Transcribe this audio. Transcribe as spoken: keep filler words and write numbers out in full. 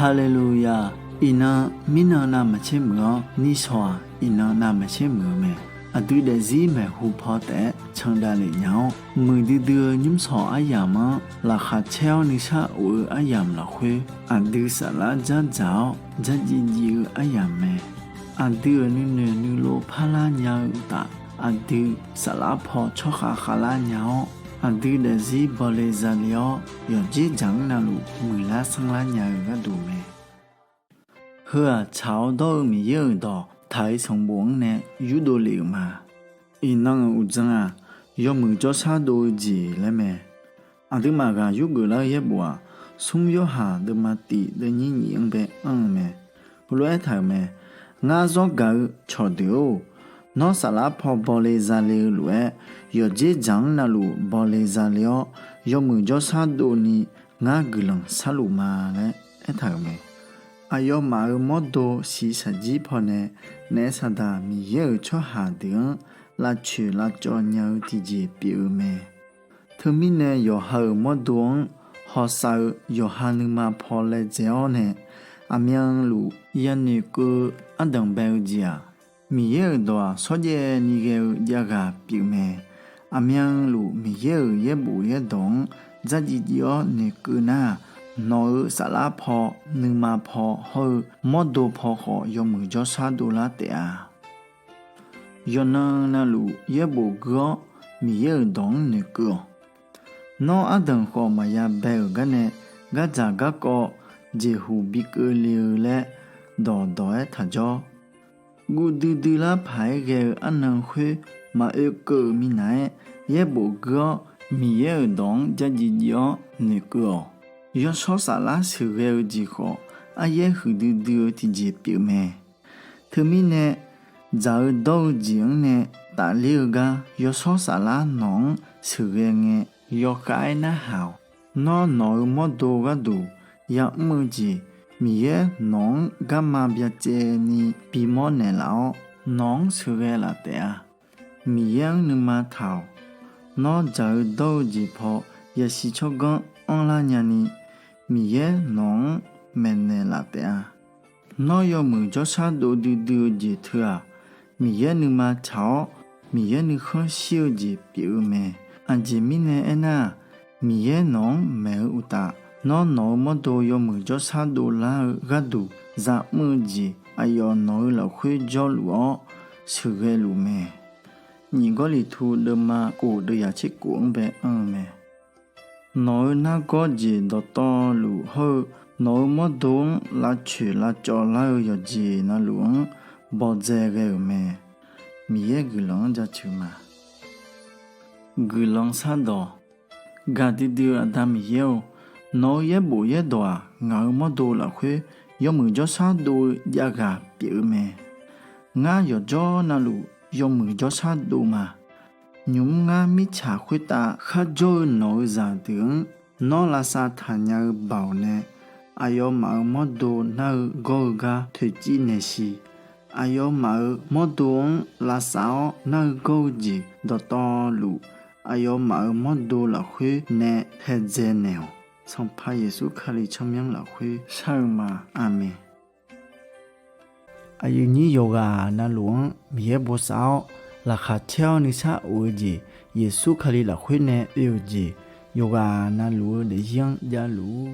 Haleluya! Iqnan, mirnan navmaqtser muiq-awr, nishawq-aq, iqnan navmaqtser muiq-eu mae. Aqdui daefzir maeqhu paw taef-aer candav lef nya-awr, muiqdui dui-eu nymrshawq aryamq-anr laqkhaq caer-awr nuisar of-eu aryamq lafkhoer, aqdui saflar dzardzaq-awr dzardziv dziv-eu aryamq mae. Aqdui-euq nuinoeq nuilov parlar nya-eu uqtaf, aqdui saflar paw tsawrkhav khavlar nya-awr, aqdui daefzir bawle zale-awr, yawqdzer dzaq-anr navluf muiqlar sanrlar nya-eu gharduq mae. Heu-aq, tsaq-awr dawr-eu Miqyaer-euq dawq taq-eu sanqbof-anr nae yurdov lef-euq ma. Iqnan-euq uqdzan-aq, yawmuiq jawrshar dov-eu jeq laer mae. Aqduimaf ghaq yurgeuf lar-eu yaerbof-aq, Smr Yorhaq deuvma tif deuvnyir nyif-anr bae anr-eu mae. Heulof-aer aertaq-euq mae. Ngar zawr gaq-eu cawqdeuq-or, nawr saflar paw bawle zale-eu lof-aer, yawqdzer dzaq-anr navluf bawle zale-awr, yawmuiq jawrshar dovni ngar guiqlanq sharluf ma laer aertaq-euq mae. Aqyawfmaf-euq mawrdo shiqshaq jir pawnae, naef saqdaq Miqyaer-euq tsawrhaq deuq-anr lavcoeq lavcawv nya-eu tiqjeq pyeuf-eu mae. Teumirnae yawqha-euq mawrdo-anr hawsav-eu yawqha nuima paw laedzae-awr nae, aqmyanluf yanoeqkeuv-eu ardanq bae-eu jeq-aq, Miqyaer-euq dawq-aq shawrjaev ni ghae-eu javghaq pyeuf mae. Aqmyanluf Miqyaer-euq yaerbof yaerdawq-anr dzardziv dziv-awr noeqkeuv nar-aq, nawq-euq saflar paw, nuima paw hawr-eu mawrdo paw khawf yawmuiq jawrshar dovlar taef-a. Yawqnan navluf yaerbof gui-awr Miqyaer-euq dawq-anr noeqkeuv-awq. Nawr ardanq khawf maqya bae-euq garnae, gardzaq garkawv jeqhuq bi keuvle-eu laer dawqdawq-aer taqjawr. Guv duidui lar paq-aer ghae-eu arnan khoer maqoe keuv-euq minav-aer, yaerbof gui-awr Miqyaer-euq dawq-anr dzardziv dziv-awr noeqkeuv-awq. Yawshawr saflar sheuqghae-eu jeq khawf, aryaer huiqdui dui-eu tiqjeq pyeuf mae. Teumirnae, dzaq-eu dawr-eu jeq-anr nae tafler-eu gar yawshawr saflar nawq-anr sheuqghae ngae, yawkhav-aer narhaq-awq. Nawr nawq-euq mawrdo gharduq ya'mr-eu jeq, Miqyaer nawq-anr garma byacaevni bimawr naeqlaf-awr, nawq-anr sheuqghae laf taef-a. Miqyaer-anr nuima taq-awq. Nawr dzaq-eu dawr-eu jeq paw yasiq tsawrganr anrlar nyani, Miqyaer nawq-anr maeqnaeq laf taef-a. Nawr yawmuiq jawrshar dov duidui-eu jeq teu-aq, Miqyaer nuima tsaq-awr, Miqyaer nuikhanr shir-eu jeq pyeuf-eu mae. Aqjeq mirnae aernar-aq, Miqyaer nawq-anr maeq-eu uqtaf, nawr nawq-eu mawrdo yawmuiq jawrshar dovlar-eu gharduq za'mr-eu jeq aqyawf nawq-eu lafkhoer jawrluf-awr sheuqghae luf mae. Nyiq Gawrliqtu deuvma kof deuvyaq tser kof-anr bae anr-eu mae. Nawq-eu nargawr jeq dawqtawvluf hawr-eu nawq-eu mawrdo-anr lavcoeq lavcawv lar-eu yawqjeq navluf-anr bawdzae ghae-euq mae. Miqyaer guiqlanq-anr jaceuq ma. Guiqlanq shardawq. Gaqdui dui-eu Aqda Miqyaer-or, nawq-eu yaerbof yaerdawq-aq, ngaq-euq mawrdo lafkhoer yawmuiq jawrshar dov-eu javghaq pyeuf-eu mae. Ngar yawqjawr navluf yawmuiq jawrshar dov ma. Nymq-mr ngar mirtsaq khoertav kharjawr-eu nawq-eu zaqdeuq-anr nawr lavsav taqnya-eu baoq nae, aqyawfmaf-euq mawrdo nar-eu gawr-eu gar toeqciv naeqshiq. Aqyawfmaf-euq mawrdo-anr lavsav-awr nar-eu gawr-eu jeq dawqtawvluf, aqyawfmaf-euq mawrdo lafkhoer nae haedzae naeq-awq. Sanqpaq Yeqsur Kali tsawrmyanr lafkhoer shar-eu ma. Aqmeq. Aqyuif nyir yawqghaq navluf-anr Miqyaer bosav-awr, laqkhaq caer-awr nuisar of-eu jeq, Yeqsur Kali lafkhoer nae oe-euq jeq, yawqghaq navluf-eu daefzir-anr javluf-ur.